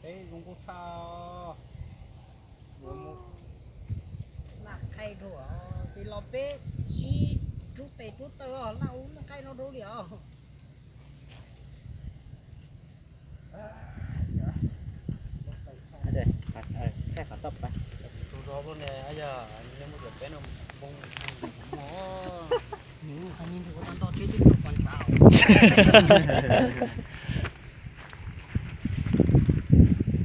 Peb zoo nkauj tshaj. Laj qaij dhau, ces los peb sib rub tes rub taw os, laj ub laj qaij no dhau li os. Thaij qhov toj pas. Tus zov lub ne, yog nej muaj tias peb no npoo mus.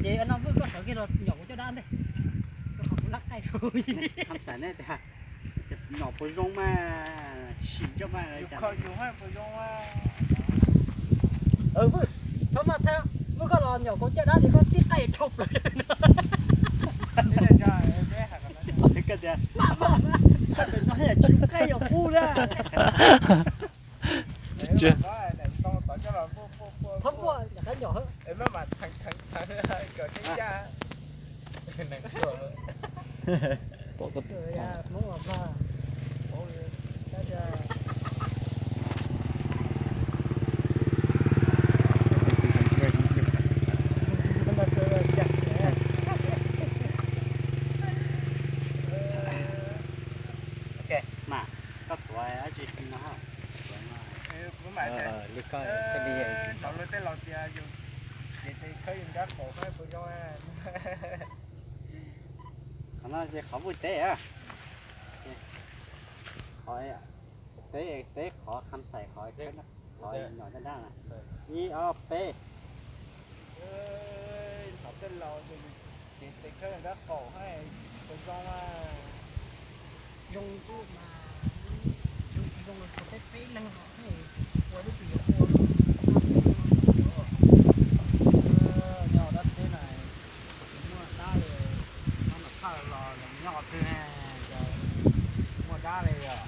Ces no Vwj koj sawv kiag los nyom kuv caj dab ntej. Koj qhov kuv laj qaij. Tham xaim ne tias nyom puas zoo mas sim coj mas. Vwj, thaum mas thaum Vwj koj los nyom kuv caj dab ces koj tib qaij dhau plaws. Koj tias, koj tias no yog tsis qaij yog qub na. Tsis, thaum puaj nyom qab nyom. Pom koj Hmoob los pag. Mas koj tuav dab tsi no? Li koj, koj li, thaum lawv tej laus tias yus kev tes khawb yus nrab qaum puas zoo. Qhov no ces qhov Vwj teb, qhov teb, teb qhov Kham Xais qhov, qhov nyom dab dab na. Ib ob peb. Thaum tej laus ces yus kev tes khawb yus nrab qaum puas zoo. Zoo xwb mas, zoo tsis zoo los tsuas peb peb leeg os, ua lub twg yuav ua. Nyob dab teb na, tsis muaj dab li, no mas phaj los nyob qhov twg ne, muaj dab li os.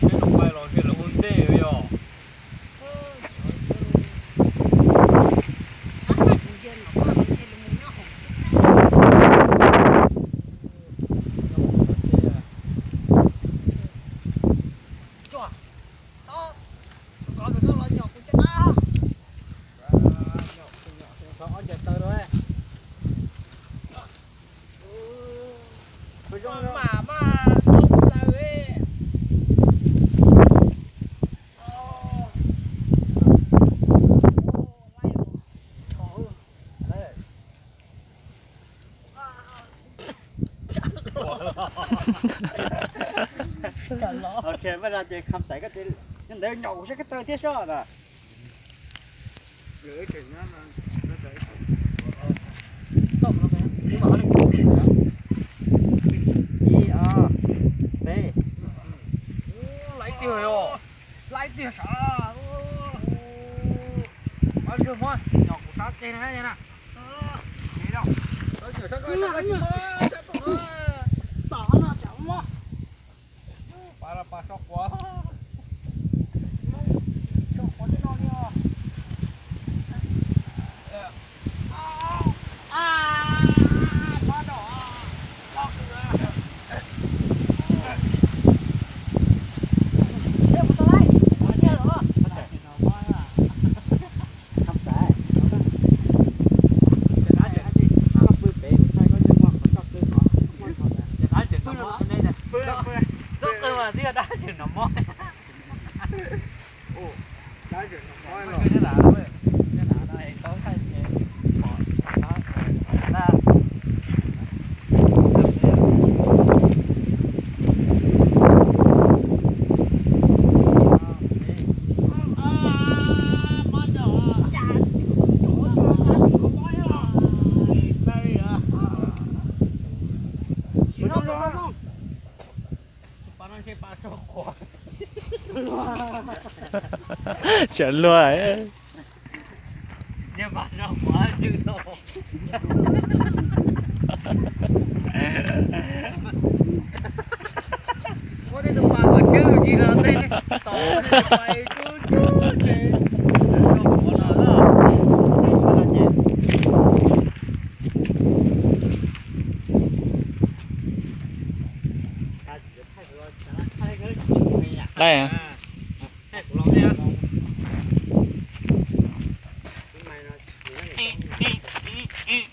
Peb zoo pais los ntshe lawv ua ntej yog. Cua, tau, koj los nyom kuv caj dab. Nyom, nyom, nyom ob ncaws taw rau. Mas mas tau plaws. Ok, mas no ces Kham Xais koj tias nyob ntawd nyom kuv sab koj taw thiab soj na. Ib, ob, peb. Laib tiag os, laib tiag sav. Mas nyom kuv sab ceg na na. Tom no tsam mob. Pas los pas so quav. So quav tej no li os. Txhob qw mas twb yog dab tseem nov mob. Sawv luag. Muab tej tus pas kom tsawb tsis los tej tos pais cub cub ces. Dai.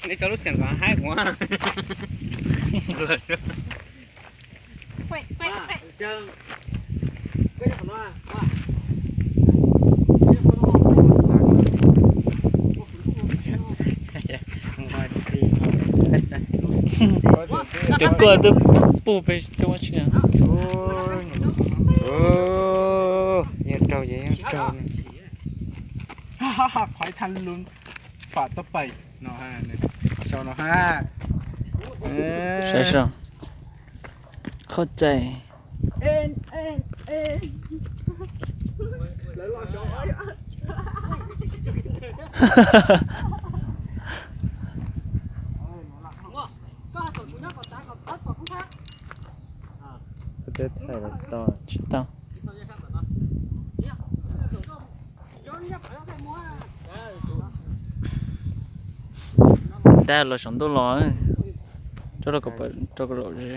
Neb cov lub xiam nkaus haib kuv. Cov koj twb puj pem cov tsi. Yeej raug ces yeej raug. Qhov ib thaj lub pam tau pais no, sau no ha. Saib saib. Qhov txais. Tsis tau. Dab los saum ntuj los, rau kom zaum ze.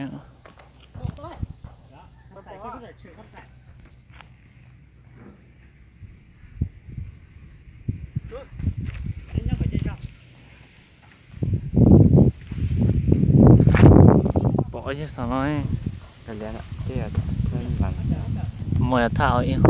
Pom yog xav no. Mus yog thaj ib.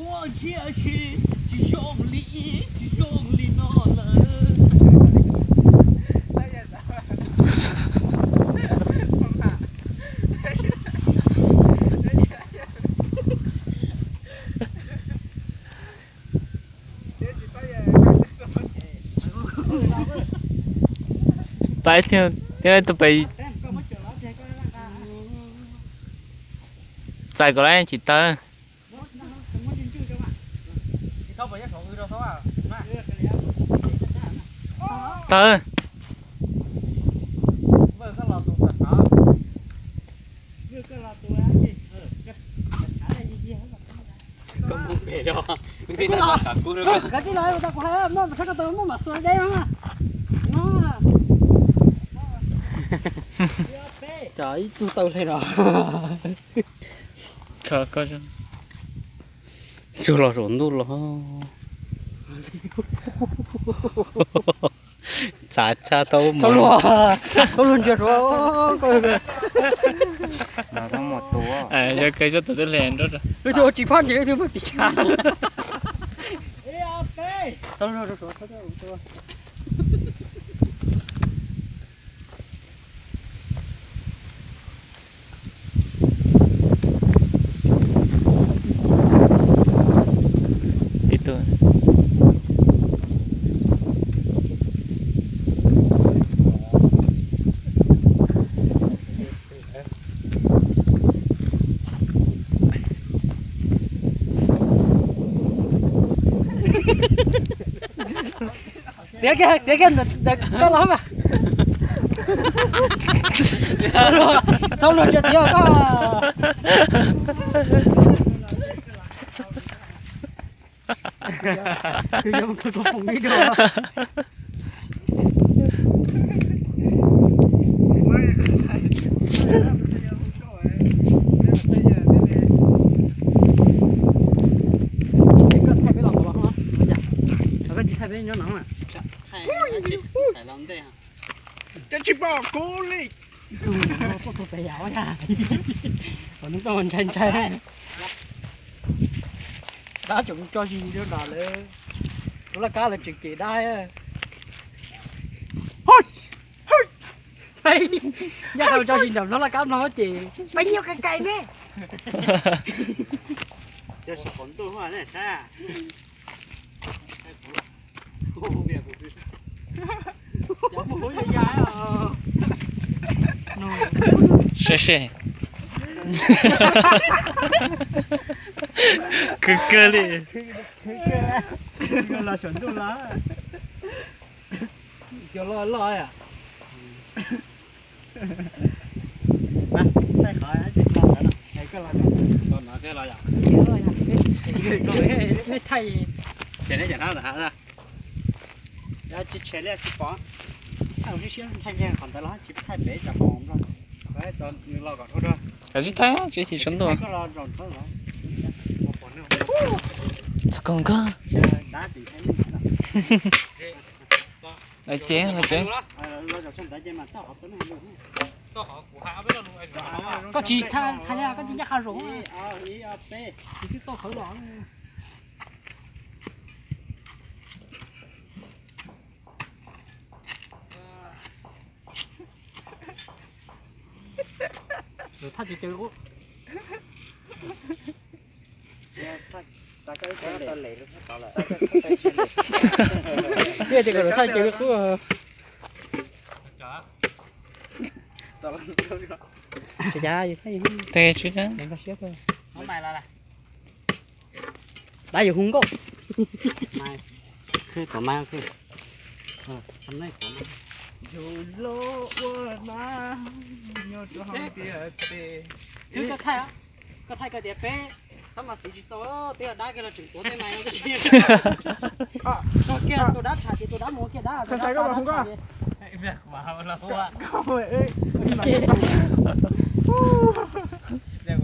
Ua ntsia si, tsis zoo li ib, tsis zoo li no lawm. Pais thiab, thiab tus pais. Txais kom lawv tsis tawg. Tawg. Koj mus pem los, koj tsis los tau, kuv hais muaj txhab ko taw muaj mam xuas deb no. Cov ib tug tau li no. Tsuag los saum ntuj los. Txav tshaj tau mos. Tau luag ntsia suav. Yog kawg zoj tus twb hle nrab. Lub twg ua tsis phab ntsis lub twg muaj tis tshaj. Tib tug. Txiav kiag, txiav kiag ntawm koj los mas. Txhob luag ntsia tiag koj. Nyob no, tsis pom kuv li. Qhov no tuaj ntshai ntshai. Dab tseem tso zis rau nram lawv lub laj kab, lawv tseem cem dab. Nyaj qhov tso zis nram lub laj kab no ces peb nyuag kais kais me. Seb seb. Khwv kawg li. Los saum ntuj los. Cov loj loj. Thaij qhov tsis tso ntawd no, koj los, los no thiab los yom. Nej thaij. Ces neb cov hnab ntawd hav na. Tsis tshem li tsis pom. Thaij siab siab thaij kiag qhov ntawd los tsis thaij pem cov qhov nplog. Nws los kom dhau dua. Kav tsij thaij, tsis tsis tsaus ntuj. Koj los zaum dhau los. Txog koj nkag. Dab tsis ntshai. Lawv cev, lawv cev. Koj tsis thaij, hais tias koj tsis ncaj qha zoov. Tsis twb tau qhawv los. Lawv thaj ces caw. Tias tias kom lawv thaj ces qub. Ces cas yus thaj yus, tes tsis, nkag siab kawg. Dab yus hu nkauj. Tom mas, tom mas. Yus los ua na, nyob rau hauv ntiaj teb. Twb koj thaij, koj thaij koj tias peb xab mas xwv tsis txaus, peb yog dab kiag los tseem tuav tej mas no. Txog kiag tus dab tsham ces tus dab mus kiag dab, tus dab tsham ces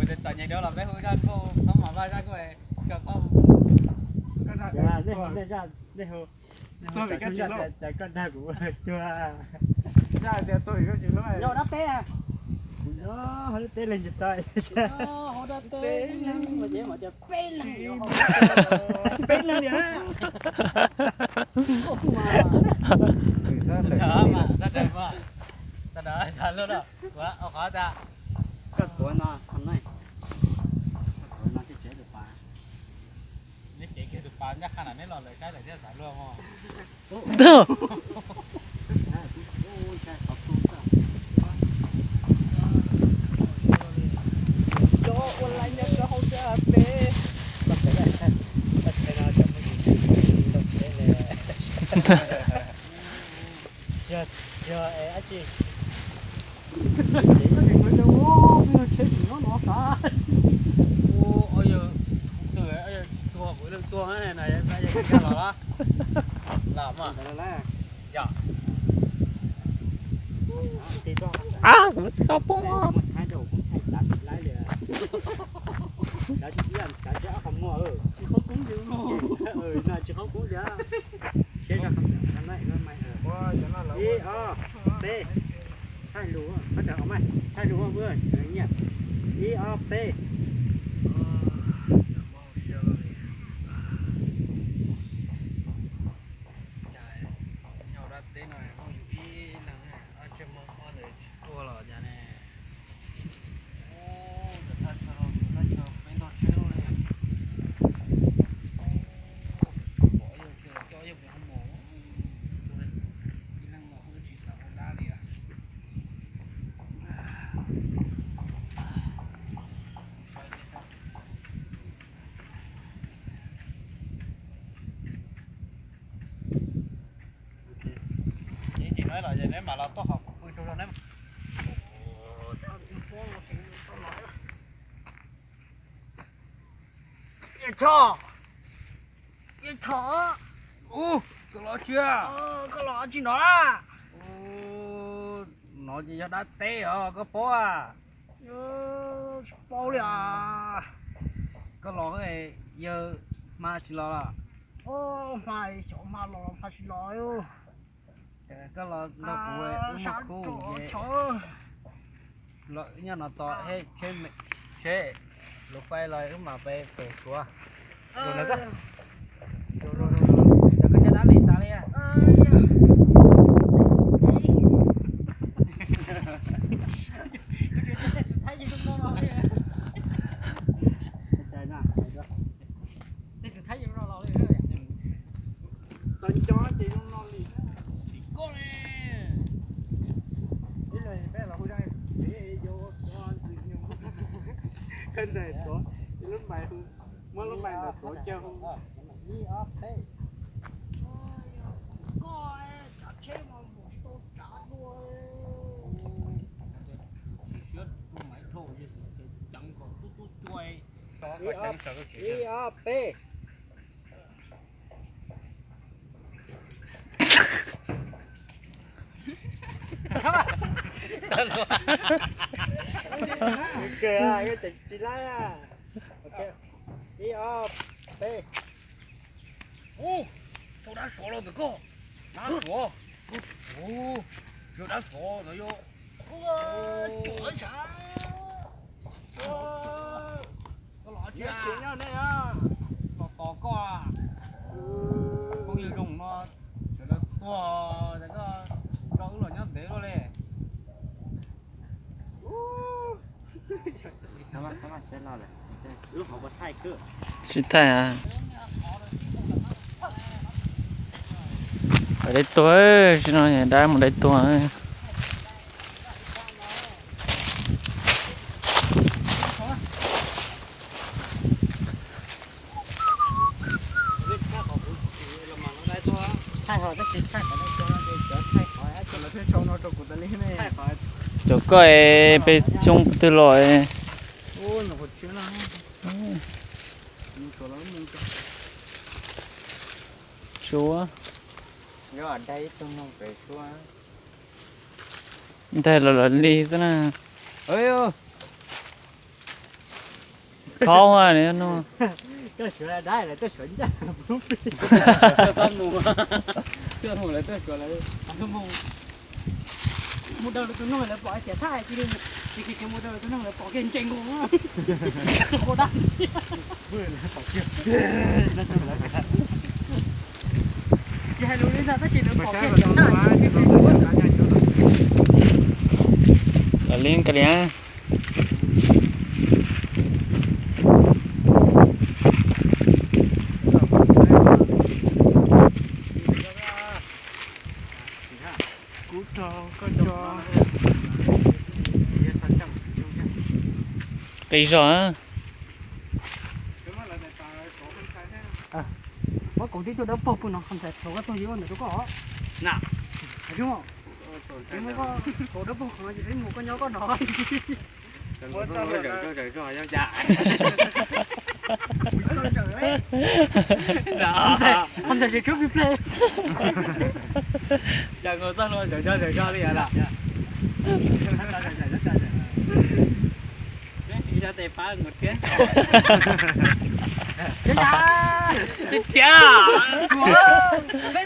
kuv txom nyem dua los peb hu zaj nkauj, xab mas vaj zaj nkauj. Tuag vim koj tsis hlub. Cas koj dag kuv cuag. Yog dab teb. Kuv nyob hauv dab teb leej tsis tau. Hauv dab teb leej mas ces mas tias peb leeg. Peb leeg niam. Tag da, kuv ua qhov tas. Koj tuav no, koj tuav no thiaj tsev tus pas. Neb cev kiag tus pas ncaj qha na, neb los lawv saib lawm thiaj xav luag mog. Cov ua laiv nyob rau hauv dab teb. Koj tsev no cov muaj yus tsev, tsev le. Yog, yog es dab tsi? Ces koj tseem qhwv rau ub, tsheb tseem nyob no xav. Ub, yog, yog tuag kuv leej tuag na, yog koj los los, los mas. Yog. Ab, kuv tsis tau poob. Tsis qhob koob li. Ib, ob, peb. Txhaj lus, txhaj lus, nyiaj. Ib, ob, peb. Cas nyob dab teb no muaj yus ib leeg, ob tsev hmoob ntawd tsis tuag los cas ne? Ub, cov thaj chaw, cov thaj chaw peb ntog tsheb lawm ne. Pom yawg tsis los coj yawg mus mus, ib leeg mus tsis xav ua dab li. Ces no los ces neb mam los txoj qhov kuv pw rau neb. Yawg Choj, yawg Choj, ub, koj los tsis, koj los tsis no? Ub, no ces yog dab teb os, koj paub? Tsis paub li os. Koj los, yawg hma tsis los los? Hma xyov hma los hma tsis los. Koj los nrog kuv wb mus khub ces los nyob no tos, seb luag faib los wb mam pem pem suav. Cov koj caj dab li tas li. Tau nco ces zoo no li. Ib los peb los hu zaj, koj ntxais tuav, muab lub mais ntawd tuav kiag hu. Ib ob peb. Koj tsav tsheb mas mus tsis tau tsav dua. Ib ob peb. Kawg, koj tseem tsis laib. Ib ob peb. Ub, tau dab suav los ntawm koj. Dab suav. Ub, tsis yog dab suav no yog. Koj los tsis los tos koj. Phooj ywg zoo no, sawv daws tuag tas koj tso wb los nyob ntev luaj li. Tsis thaij. Dai tuag, tsis no dab mus dai tuag. Cov koj es peb xyoo twg los? Suav. Ntag los los li xwb na. Khaub no. Mus daws lawv tus noog lawv pom tias thaij, tsis tsis mus daws lawv tus noog lawv pom kiag ntse nkaus. Tsis hais lus li ntag tab sis lawv pom kiag tias thaij. Los li ka li. Qis zog. Muab kaus tib tug dawb paug pw no, Khab Ntxhais, thaum koj tuaj yus ua ntawm rau koj os. Kaus dawb paug qhov no ces peb mus koj nyob koj no. Khab Ntxhais tsis tshua plig plig. Cas nkaus txoj hlua zawm zog zawm zog li lawm. Peb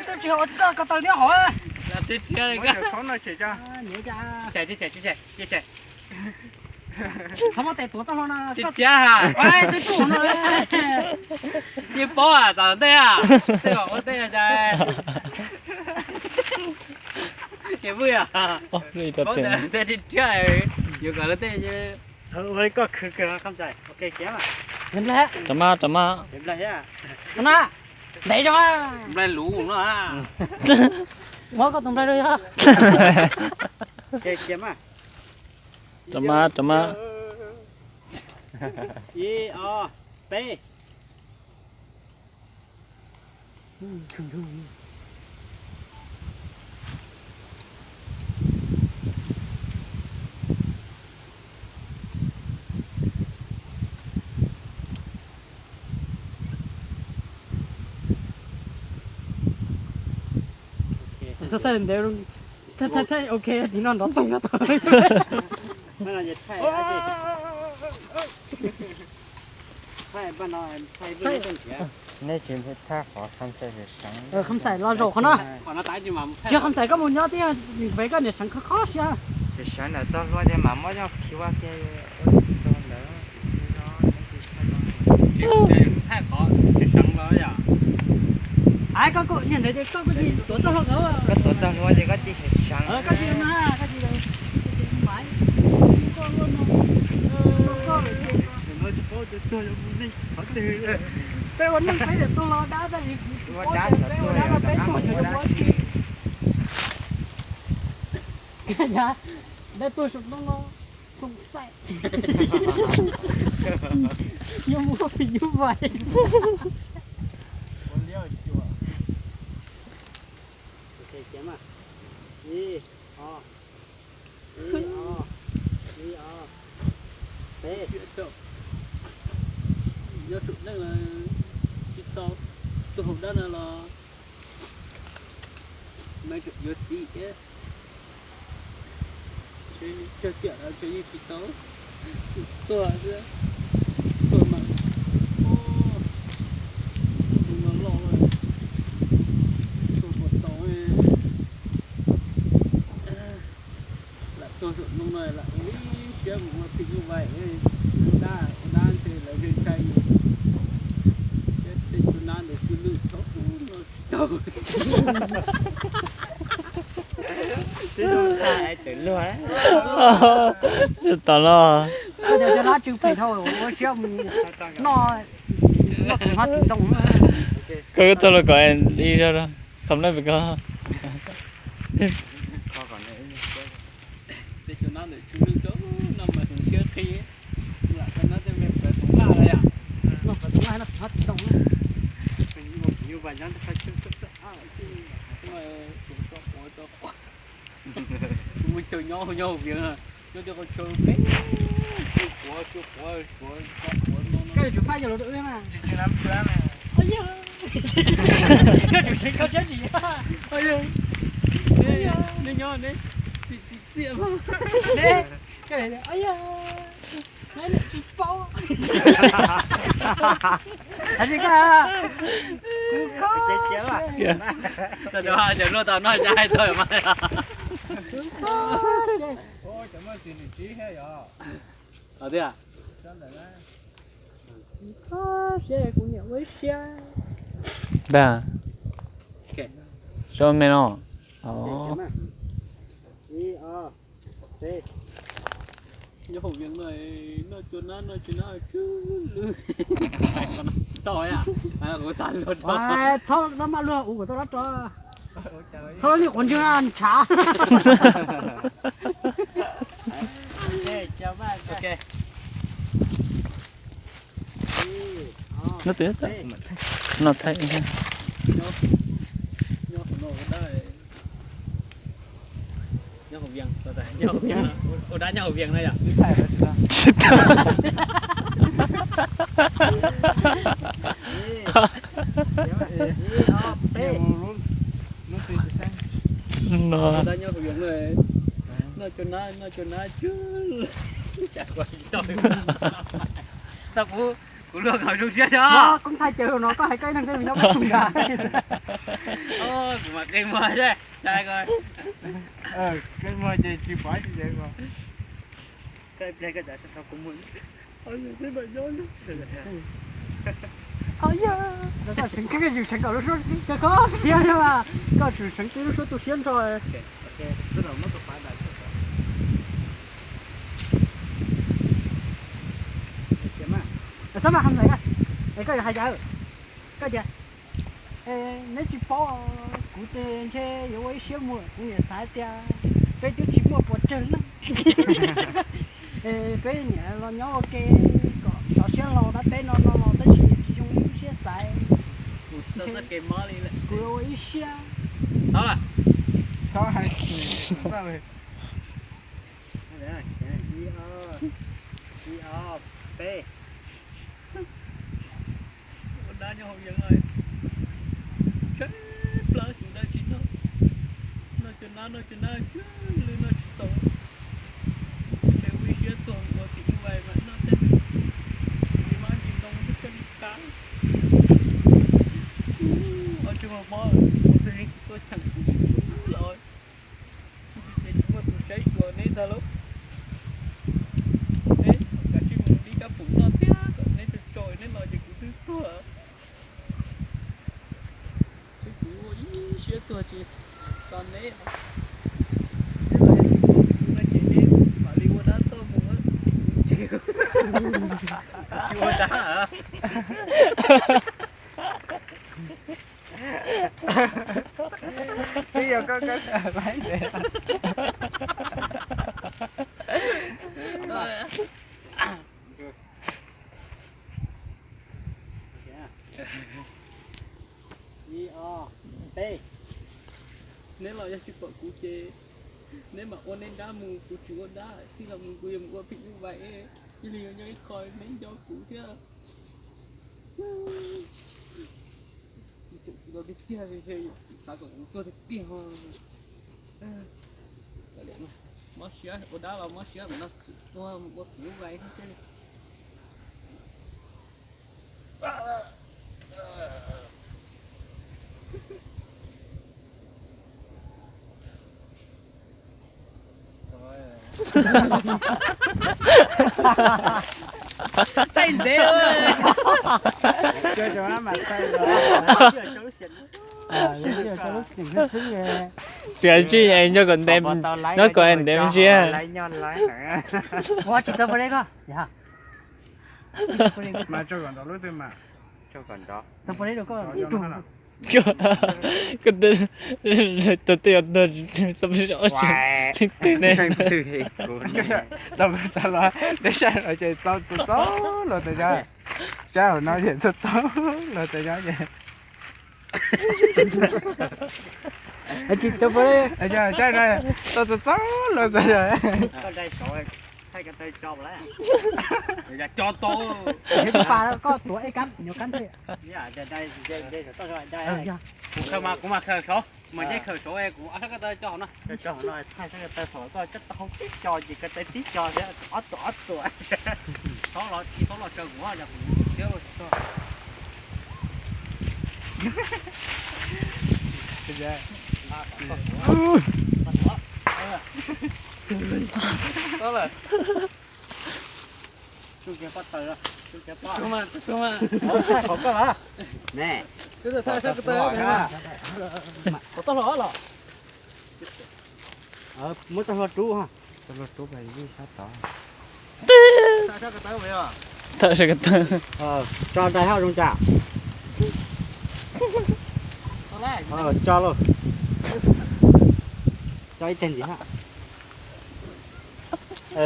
tus tsis hauv ko taw thiab hauv. Tsis paub, txav ntej, tej kom ua tej cas. Ces vwj, paub tias tej thiab, yuav kom lawv tej. Ua li koj khwv kawg Khab Ntxhais. Ok, khiav mas. Rov mas, rov mas. Khiav nplai thiab. Nplai luv no. Muab koj tus nplai rau yog. Ok, khiav mas. Rov mas, rov mas. Ib, ob, peb. Thaij ntev, thaij, thaij, ok, tim no nrov toog nrov toog. Thaij, thaij, thaij. Nej tsis thaj qhov Kham Xais seev. Kham Xais los zaum qhov no. Tsis, Kham Xais koj mus nyob tib, nws npe koj niam seev kho kho siab. Seev ntawm txoj hlua ces mam muab coj khi ua ke. Thaj qhov seev los yom. Ai, koj niag ntawd ces koj kuj tuav txoj hlua ko. Koj tuav txoj hlua ces koj cia seev. Koj cia, koj cia. Peb ua neej peb yuav tuag los dab, tab sis ua dab, peb ua dab los peb tuag yuav ua dab tsi. Dab tuag saum no los xoo xaim. Yuav mus koj pim nyuj vais. Ib, ob, ib, ob, ib, ob, peb. Nyob saum neej los tsis tau, tuag hauv dab no los mas tseem yuav txiv thiab. Tseg tiam los tseg yeej tsis tau, tuag xwb, tuag mas, tuag mas loj, tuag puas tau. Lam tuag saum no no lam ua ib siab mus ua phim nyuj vais, ua dab, ua dab ntshe lawv ntshai ntshai yus, thiab tej tus nab ntawd tsis lwj thaum ub no tsis tau. Tsis tau los. Koj cov nab tsw phem dhau, ua siab mus noj, noj tus hmab txiv ntoo. Koj tau los kom ib zaug, qhov no pem ko. Tej tus nab ntawd tsw lwj tau, no mas tus siab qhi, lam tau nab tej me pawv tus nqaj los yom. Noj pawv tus nqaj, noj tus hmab txiv ntoo. Tus nyuj vais nyob ntawm qhov chaw, tus tso quav tso quav. Tus mus caug nyob hauv nyob hauv vias, nyob tej qhov chaw pem, tsw quav tsw quav, quav tso quav no. Koj yuav tsum faj yog los rau wb mas. Koj tsum seev koj siab tsis yog. Neb nyob neb txiv txiv txiaj mas. Neb, koj, tsis paub. Hais tsis koj, kuv kho siab. Cov luaj tau noj cai tau mas. Tiag. Kho siab kuv niam ua ib siab. Ntag. Sab me no. Nyob hauv vias no, noj cua nab, noj cua nab tsw lwj. Tau, kuv xav luag rau. Txhob maj luag ua kuv tau dab rov. Txhob li quav ntswg ntshav. No thaij, no thaij. Nyob hauv vias, ua dab nyob hauv vias no yom. Tsis tau. No. Ua dab nyob hauv vias no, noj cua nab, noj cua nab tsw. Tau kuv, kuv luag kom zoo siab tso. Koj ntshai ces no koj hais koj ib leeg tej me nyuam koj tsuj nrag. Kuv mam qi muag seb. Qi muag ces tsis pom tsis ntev ko. Koj ib pliag koj cas tsis tau kuv mus. Koj seev, koj seev kom lub suab, koj kho siab thiab mas koj tseem seev tib lub suab tu siab nrho. Txhob mas hais ntawd, es koj yuav hais cas? Koj tias, neb tsis paub, kuv ces ntshe yuav ua ib siab muag, kuv niam xav tias peb twb tsis muaj puas tsawg leej. Peb niam los nyob ua ke kom sov siab hlo dab teb no no los tab sis tsis zoo li lub siab xav. Kuv ua ib siab. Txhob hais, ib, ib, ob, peb. Ua dab nyob hauv vias no, tshaib plab tus dab tsi noj. Noj cua nab, noj cua nab tsw lwj noj tsis tau. Ntshe ua ib siab tuag ua tim nyuj vais mas noj tej me ntsis mab ntsis ntoo twb coj li qab. Mob, ua tug neeg tsis tuaj cheem kuv los, ces tsis muaj tus saib xyuas neb ntag lauj. Neb kav tsij mus dib kab pum noj thiab kom neb tso tso neb los ces kuv twb tuag. Seb kuv ua ib siab tuag tsis tos neb. Neb los yog tsis pom kuv no ces neb mam li ua dab tuaj mus, kuv tsis, kuv tsis ua dab. Twb yog koj, koj laib ntev. Ib, ob, peb. Neb los yog tsis pom kuv ces neb mam ua neb dab mus, kuv tsis ua dab, txij no mus kuv yuav mus ua phim nyuj vais, cia li yuav nyob ib qho neb nco kuv thiab. Kuv tus tiag tiag, xav kom kuv tuag tiag tiag. Mob siab, ua dab los mob siab, no txwm tuag mus ua phim nyuj vais thiab. Thaij ntev. Tias tsis nyob kom ntev, nyob kom ntev me ntsis. Ua tsis tau pov dej koj. Tau pov dej rau koj. Koj tus twb yog tag twg ne. Tau, tau los deb sab no ces txaus txaus los tas zog. Sab hauv no ces txaus txaus los tas zog ces. Tsis tau pov dej. Sab no txaus txaus los tas zog. Koj tuav ib kab nyuag kab ntej. Kuv khaws mas, kuv mas khaws saud, mas ncej khaws saud, kuv ob sab ko taw coj hauv no. Coj hauv no thaij sab ko taw thaum koj coj tau hauv tib co ces ko taw tib co thiab, ob tuam ob tuam. Txhob los, txhob los saw kuv, yog kuv thiab. Thaij qhov koj los. Thaij sab ko taw. Qhov toj hlo los. Muab toj hlo rub ha. Toj hlo rub pas sab tod. Thaij sab ko taw. Tso dai hab zoo cas. Tso lauj. Tso ib teg ntxiv hab. Yog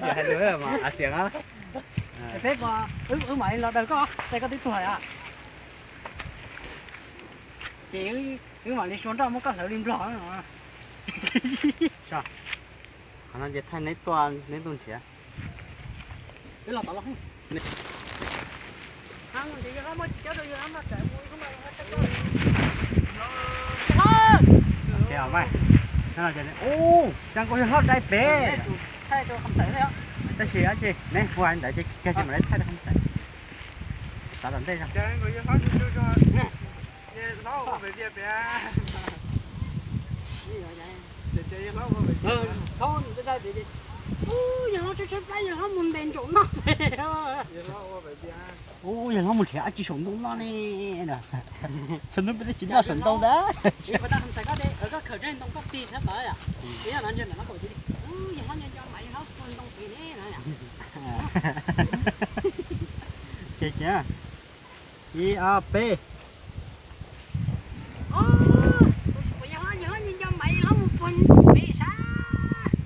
tsis hais lus mas av xiam na. Peb, wb mam li los daws koj, ces koj twb tuag lawm. Ces wb mam li sua nroj muab koj hlawv li nplog. Qhov no ces thaij neb tuaj, neb tuaj nrhiav. Ua, cas nkauj yawg hlob dai pem. Tab sis neb hu ntawd ces kag ces mam li thaij rau hauv ntawd. Xav tom ntej. Yawg hlob tshaib tshaib plab, yawg hlob mus ntes ntsaum noj. Ub, yawg hlob mus nrhiav dab tsi saum ntoo noj ne. Txhua hnub peb twb tsis noj saum ntoo ntag. Koj khawm rau ntoo koj tig sab tod yom. Yog no ntsia ntawm no, yawg hlob nco nco mas yawg hlob puag ntoo pem ne no yom. Ib ob peb. Yawg hlob, yawg hlob nco nco mas yawg hlob mus puag pem sab.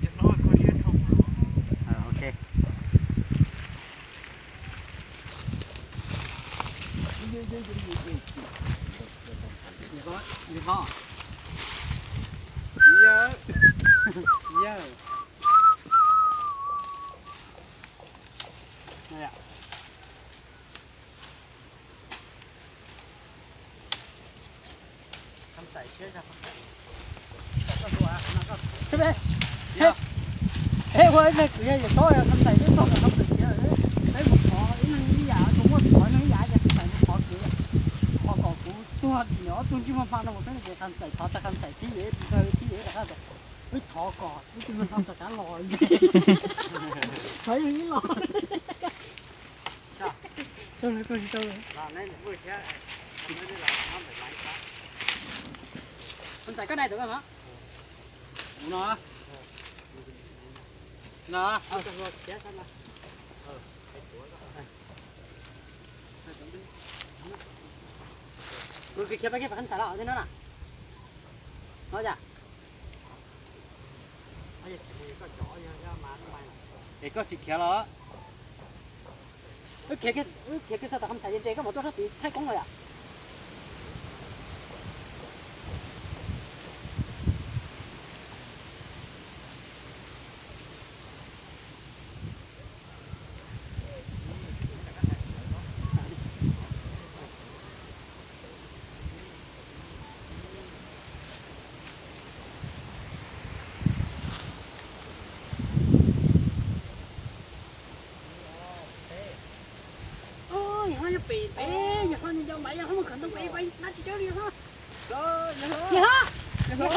Yawg hlob, yawg hlob. Yawg. Ua ib pliag kwv yog yawm saub Kham Xais twb txog ntawm Kham Xais tiag, peb mus qhov ib leeg ib yam, tus muaj qhov ib leeg ib yam ces Kham Xais mus qhov kev, qhov kom kuv tuag tim ob tug ntsej muag hma no mus xwb ces Kham Xais thov tag Kham Xais thib yam, thib yam rov qab tias wb thov kom wb tug ntsej muag hma rov qab los, thov yog ib los. Kham Xais koj dai tus koj no. No. No. Kuv khiav pab kiag Kham Xais los no na. No cas? Es koj tsis khiav los? Wb khiav kiag txog tom Kham Xais ces nres koj mam tuaj sab tid thaij koob los yom. Yog hlob nyob pem pem, yog hlob nyob nco npaim, yog hlob mus khawv ntoo pem pem dab tsis coob li hlob. Yog hlob, yog hlob,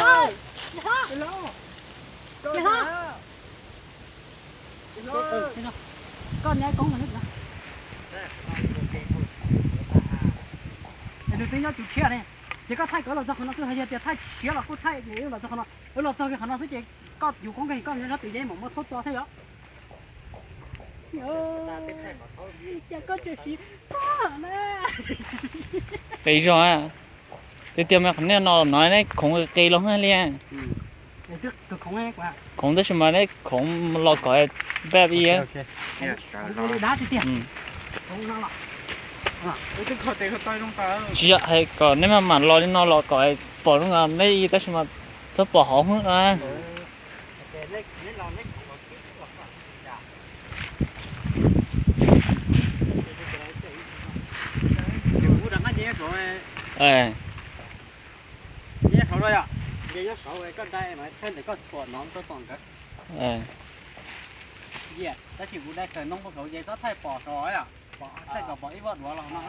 yog hlob, yog hlob. Koj neb koob no. Nws twb nyob tus tshiab ne, ces koj thaij kom los txog qhov no xwb, yog tias thaij tshiab los kuj thaij, los txog qhov no, wb los txog kiag qhov no xwb ces koj yuav koob kawg, koj nyob sab twg ces mam muab thaub txo thiab yom. Ces koj tseem siv tag na. Qis zog, tiag tiag mas qhov nej no no nej khoov qis los li. Khoov tab sis mas nej khoov los kom npaj i. Tsis yog hais kom nej maj mam los li no los kom pom zoo nkaus nej i tab sis mas txhob pom hauv hwb na. Tab sis kuv dai khaws noob saud ces txhob thaij pom saud yom, thaij kom pom ib voj duav los no.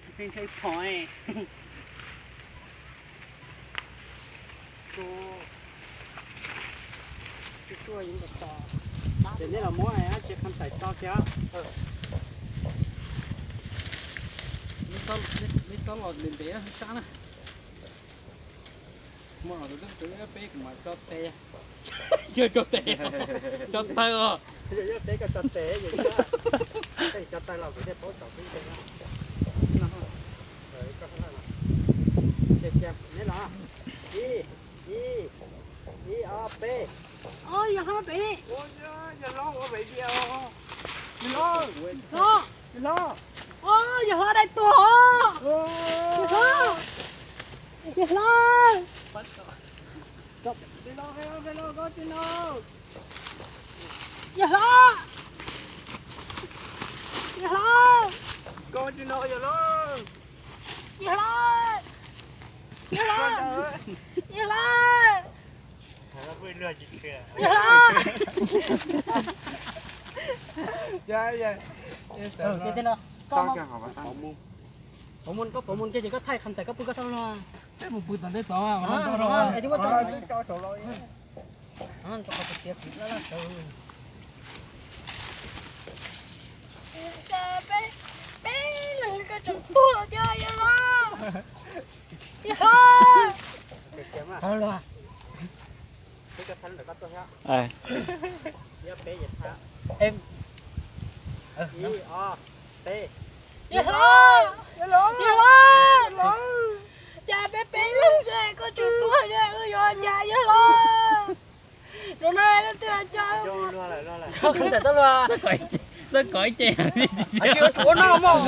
Ntshai ntshai phom. Ces nej los muab dab tsi Kham Xais tso kiag. Neb txhob los ntev ntev sab na. Muaj los tus twb twv peb kuv mam tso tes. Yog tso tes, tso taw os. Yog peb koj tso tes, yog tso taw los kuv thiaj paub tau peb tes. Neb los, ib, ib, ib, ob, peb. Yog hlob pem, yog hlob, yog hlob dai tuag os. Yog hlob, yog hlob, yog hlob, yog hlob, yog hlob, yog hlob, yog hlob, yog hlob. Pov mus, koj pov mus kiag ces koj thaij Kham Xais koj pw koj sab no. Peb mus pw tom ntej tod. Peb leeg koj tseem tuag thiab yog hlob, yog hlob. Ib, ob, peb. Yog hlob, yog hlob, cas peb peb leeg xwb koj tseem tuag thiab, wb yuav cas yog hlob? Rau na leej twg cas. Txhob kov ib ce, tsis ua no mog.